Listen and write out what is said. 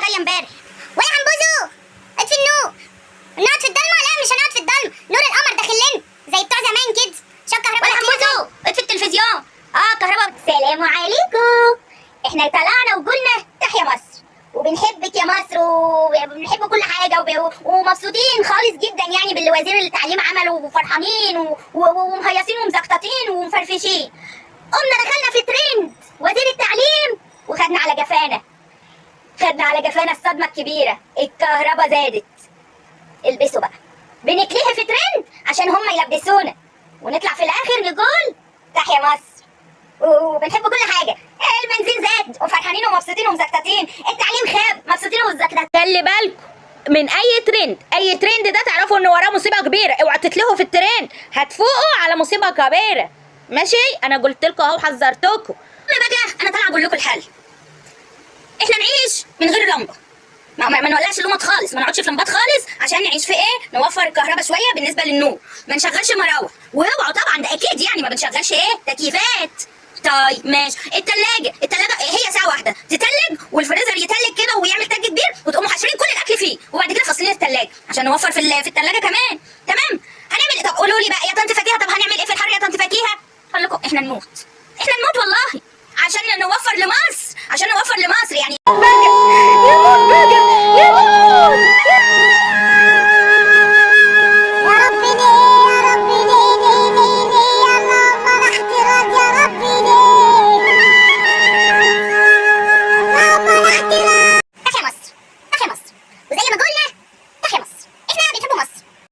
غالية امبارح. ويا عمبوزو اطفي النور. نقعد في الضلمه؟ لا مش هنقعد في الضلمه، نور القمر داخل لنا زي بتوع زمان كده. عشان الكهرباء. ولا عمبوزو اطفي التلفزيون. الكهرباء. سلام عليكم. احنا طلعنا وقلنا تحيا مصر وبنحبك يا مصر وبنحب كل حاجة ومبسوطين خالص جدا يعني باللي وزير التعليم عمله، وفرحانين ومهيصين ومزقططين ومفرفشين. قمنا دخلنا في ترند وزير التعليم وخدنا على جفانا، خدنا على جفانا الصدمة الكبيره، الكهرباء زادت. البسوا بقى، بنتلهي في ترند عشان هم يلبسونا ونطلع في الاخر نقول تحيا مصر وبنحب كل حاجه. البنزين زاد وفرحانين ومبسوطين ومزقططين، التعليم خاب مبسوطين ومزقططين. خلي بالكم من اي ترند، اي ترند ده تعرفوا ان وراه مصيبة كبيره، اوعوا تتلهوا في الترند، هتفوقوا على مصيبة كبيرة. ماشي، انا قلت لكم اهو، حذرتكم. بقى انا طالعه اقول لكم الحل. احنا نعيش من غير لمبه، ما نولعش اللمبات خالص، ما نقعدش في لمبات خالص، عشان نعيش في ايه؟ نوفر الكهرباء شوية بالنسبة للنور، ما نشغلش مراوح، واوعوا طبعا ده اكيد يعني ما بنشغلش ايه؟ تكييفات. طيب ماشي. التلاجة هي ساعة واحدة تتلج، والفريزر يتلج كده ويعمل تلج كبير، وتقوموا حاشرين كل الأكل فيه، وبعد كده فاصلين التلاجة عشان نوفر في التلاجة كمان. تمام؟ هنعمل ايه؟ طب قولوا لي بقى يا طنط فاكهة، طب هنعمل ايه في الحر يا طنط فاكهة؟ هقول لكم احنا نموت، احنا نموت والله عشان نوفر لمصر، عشان نوفر لمصر يعني. يا موت بقى، يا موت.